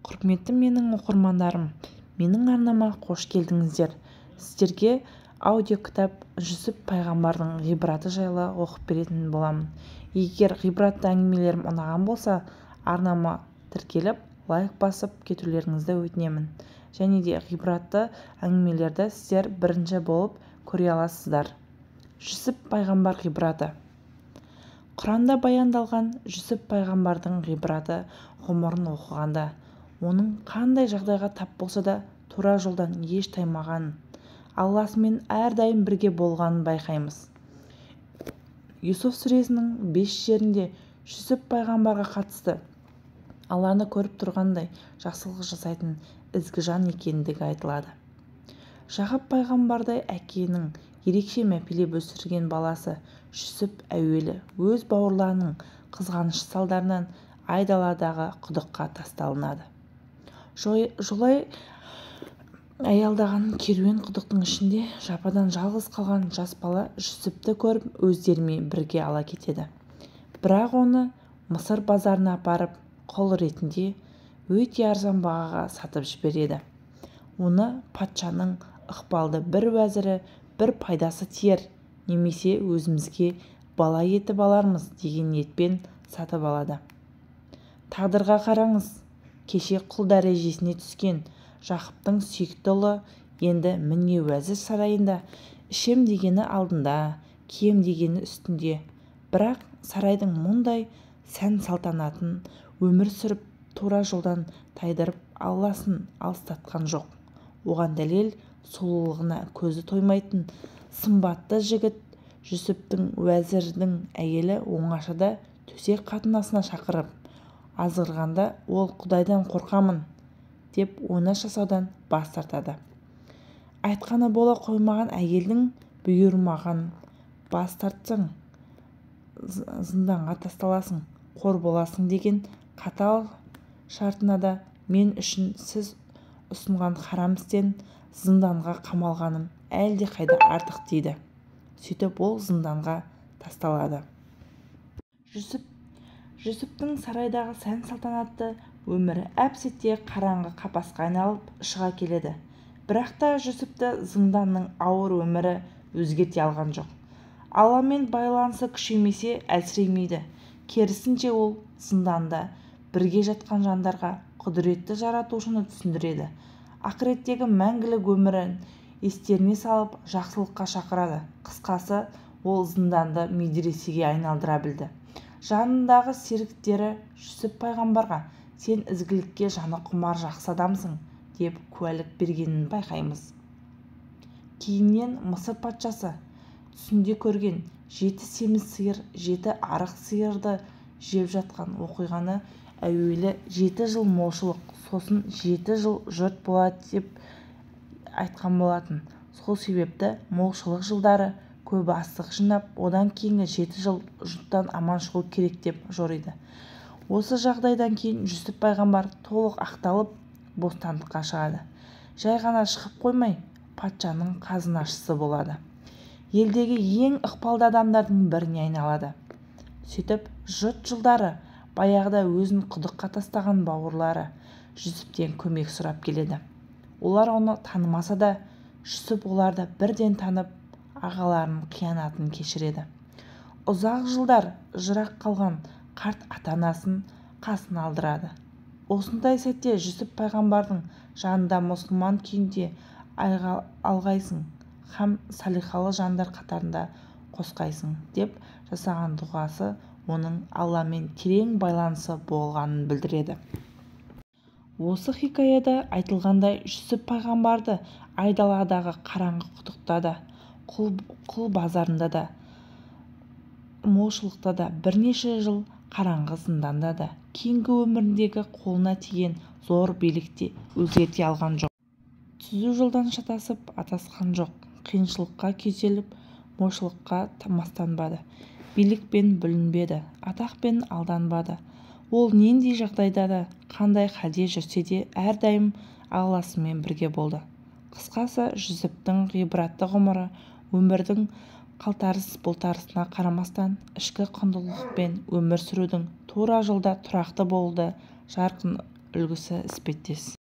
Құрметті менің оқырмандарым, менің арнама қош келдіңіздер. Сіздерге аудиокітап Жүсіп пайғамбардың ғибраты жайлы оқып беретін боламын. Егер ғибратты әңгімелерім ұнаған болса, арнама тіркеліп, лайк басып кетулеріңізді өтінемін. Және де ғибратты әңгімелерді сіздер бірінші болып көре аласыздар. Жүсіп пайғамбар ғибраты. Құранда баяндалған Жүсіп пайғамбардың ғибраты ғұмырын оқығанда, оның қандай жағдайға тап болса да тура жолдан еш таймағанын, Алласымен әрдайым бірге болғанын байқаймыз. Юсуф сүресінің 5 жерінде Жүсіп пайғамбарға қатысты Алланы көріп тұрғандай жақсылық жасайтын ізгі жан екендігі айтылады. Жақып пайғамбардай әкенің ерекше мәпелеп өсірген баласы Жүсіп әуелі өз бауырларының қызғанышы салдарынан айдаладағы құдыққа тасталынады. Жолай аялдаған керуен құдықтың ішінде жападан жалғыз қалған жас бала Жүсіпті көріп өздерімен бірге ала кетеді. Бірақ оны Мысыр базарына апарып, құл ретінде өте арзан бағаға сатып жібереді. Оны патшаның ықпалды бір уәзірі бір пайдасы тиер, немесе өзімізге бала етіп алармыз деген ниетпен сатып алады. Тағдырға қараңыз, кеше құл дәрежесіне түскен Жақыптың сүйікті ұлы енді міне уәзір сарайында ішем дегені алдында, кием дегені үстінде. Бірақ сарайдың мұндай сән салтанатын өмір сүріп тура жолдан тайдырып Алласын алыстатқан жоқ. Оған дәлел сұлулығына көзі тоймайтын сымбатты жігіт Жүсіптің уәзірдің әйелі оңашада төсек қатынасына шақырып азғырғанда, ол Құдайдан қорқамын деп ойнас жасаудан бас тартады. Айтқаны бола қоймаған әйелдің бұйырмаған бас тартсаң, зынданға тасталасың, қор боласың деген қатал шартына да мен үшін сіз ұсынған харам істен зынданға қамалғаным әлде қайда артық дейді. Сөйтіп ол зынданға тасталады. Жүсіптің сарайдағы сән салтанатты өмірі әп-сәтте қараңғы қапасқа айналып шыға келеді. Бірақ та Жүсіпті зынданның ауыр өмірі өзгерте алған жоқ. Алламен байланысы күшеймесе әлсіремейді. Керісінше ол зынданда бірге жатқан жандарға құдіретті жаратушыны түсіндіреді. Ақыреттегі мәңгілік өмірін естеріне салып, жақсылыққа шақырады. Қысқасы, ол зынданды медресеге айналдыра білді. Жанындағы серіктері Жүсіп пайғамбарға сен ізгілікке жаны құмар жақсы адамсың деп куәлік бергенін байқаймыз. Кейіннен Мысыр патшасы түсінде көрген 7 семіз сиыр, 7 арық сиырды жеп жатқан оқиғаны әуелі 7 жыл молшылық, сосын 7 жыл жұт болады деп айтқан болатын. Сол себепті молшылық жылдары көп астық жинап, одан кейінгі 7 жыл жұттан аман шығу керек деп жориды. Осы жағдайдан кейін Жүсіп пайғамбар толық ақталып, бостандыққа шығады. Жай ғана шығып қоймай, патшаның қазынашысы болады. Елдегі ең ықпалды адамдардың біріне айналады. Сөйтіп, жұт жылдары баяғыда өзін құдыққа тастаған бауырлары Жүсіптен көмек сұрап келеді. Олар оны танымаса да, Жүсіп оларды бірден танып, ағаларының қиянатын кешіреді. Ұзақ жылдар жырақ қалған қарт ата-анасын қасына алдырады. Осындай сәтте Жүсіп пайғамбардың жанында мұсылман күйінде алғайсың һәм салихалы жандар қатарында қосқайсың деп жасаған дұғасы оның Алламен терең байланысы болғанын білдіреді. Осы хикаяда айтылғандай Жүсіп пайғамбарды айдаладағы қараңғы құдықта да, құл базарында да, молшылықта да, бірнеше жыл қараңғы зынданда да, кейінгі өміріндегі қолына тиген зор билікте өзгерте алған жоқ. Түзу жолдан шатасып, адасқан жоқ, қиыншылыққа күйзеліп, молшылыққа мастанбады, билікпен бүлінбеді, атақпен алданбады. Ол нендей жағдайда да, қандай халде жүрсе де әрдайым Алласымен бірге болды. Қысқасы, Жүсіптің ғибратты ғұмыры өмірдің қалтарыс бұлтарысына қарамастан ішкі құндылықпен өмір сүрудің тура жолда тұрақты болуды жарқын үлгісі іспеттес.